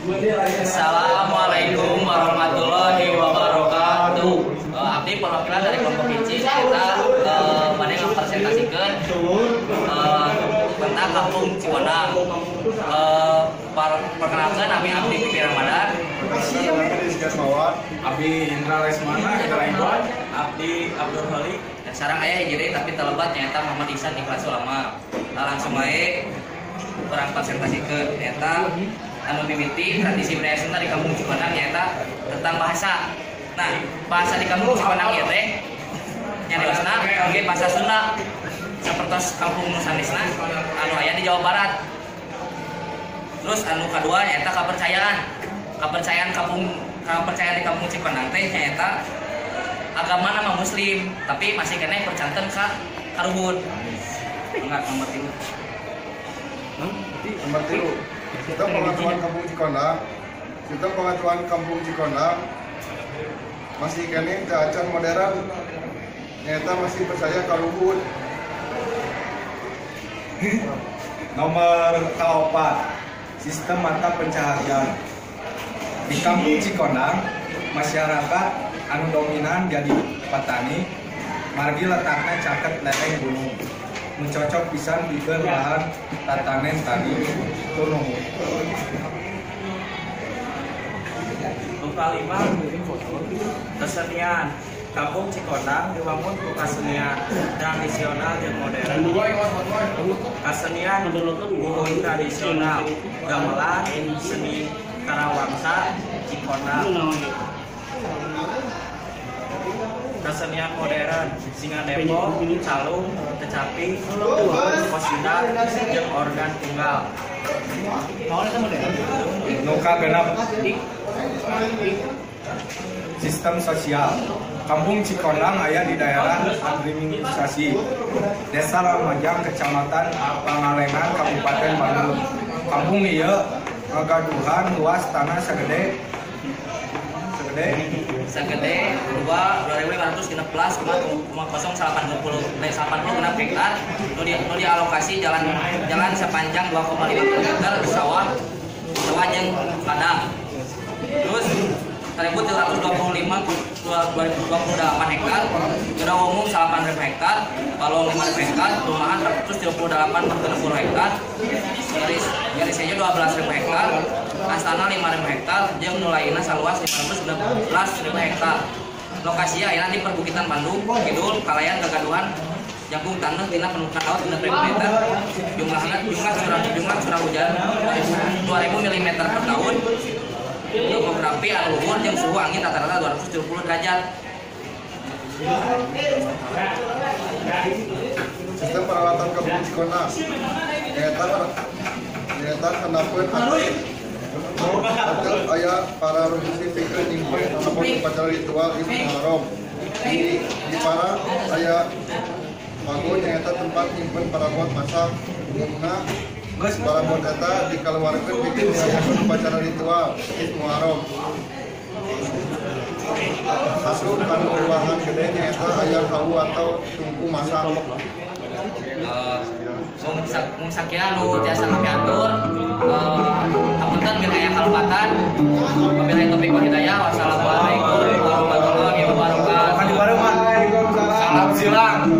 Assalamualaikum warahmatullahi wabarakatuh. Abdi perwakilan dari kelompok hiji kita bade mempresentasikan tentang Kampung Cikondang. Perkenalkan kami Abdi Pipi Ramadan, Abdi Indra Lesmana, Indra Iwan, Abdi Abdul Khalik. Sareng aya hiji deui tapi teu lebat, nyaeta Muhammad Ihsan Ikhlas Ulama. Nah, langsung wae urang presentasikan, nyaeta anu mimiti tradisi budaya Sunda di Kampung Cikondang nyaeta tentang bahasa. Nah, bahasa di Kampung Cikondang ieu teh nyariosna kangge bahasa Sunda sapertos kampung nu sanesna anu aya di Jawa Barat. Terus anu kadua nyaeta kepercayaan. Kepercayaan di Kampung Cikondang teh nyaeta agama nama muslim, tapi masih keneh percanten ka karuhun. Enggak nomor 3. Nomor 3. Sistem pengetahuan Kampung Cikondang. Sistem pengetahuan Kampung Cikondang masih keneh teu acan modern. Nyaeta masih percaya karuhun. Nomor keempat, sistem mata pencaharian. Di Kampung Cikondang, masyarakat anu dominan jadi petani, margi letakna caket lereng gunung. Nu cocok pisan pikeun lahan tatanen tani tunuhun. Nu kalima, kesenian. Kampung Cikondang diwangun ku kasenian tradisional jeung modern. Kasenian buhun tradisional, gamelan, seni tarawangsa Cikondang. Kesenian modern, singa depok, calung, kecapi, kosida, jeung organ tunggal. Nu kagenep, sistem sosial. Kampung Cikondang aya di daerah administrasi Desa Lamajang, Kecamatan Pangalengan, Kabupaten Bandung. Kampung ieu ngagaduhan luas tanah sagede sagede 2.516,080 hektar nu dialokasi jalan jalan sepanjang 2,5 km, sawah sawah jeung ladang. Terus 1.325 2028 hektar, gedung umum 8.000 hektar, balong 5.000 hektar, perumahan 138,60 hektar, garis garis hejo 12.000 hektar, astana 5.000 hektar, jeung nu lainna saluas 519.000 hektar. Lokasi ayeuna di perbukitan Bandung Kidul, kalayan gagaduhan jangkung taneuh tina permukaan laut 6.000 meter, jumlah curah hujan 2000 mm per tahun, topografi anu luhur jeung suhu angin rata-rata 270 derajat. Sistem peralatan Kampung Cikondang nyaeta nyaeta handapeun atep aya para musisi pikeun nyimpen ataupun upacara ritual Is Muharram. Di para aya pago, nyaeta tempat nyimpen parabot masak. Umumna parabot eta dikaluarkeun pikeun diayakeun upacara ritual Is Muharram. Asup kana ruangan gede nyaeta aya hawu atau tungku masak. Mung sakieu nu tiasa kami atur. Hapunten bilih aya kalepatan. Wabillahi taufiq wal hidayah. Wassalamualaikum warahmatullahi wabarakatuh. Salam silang.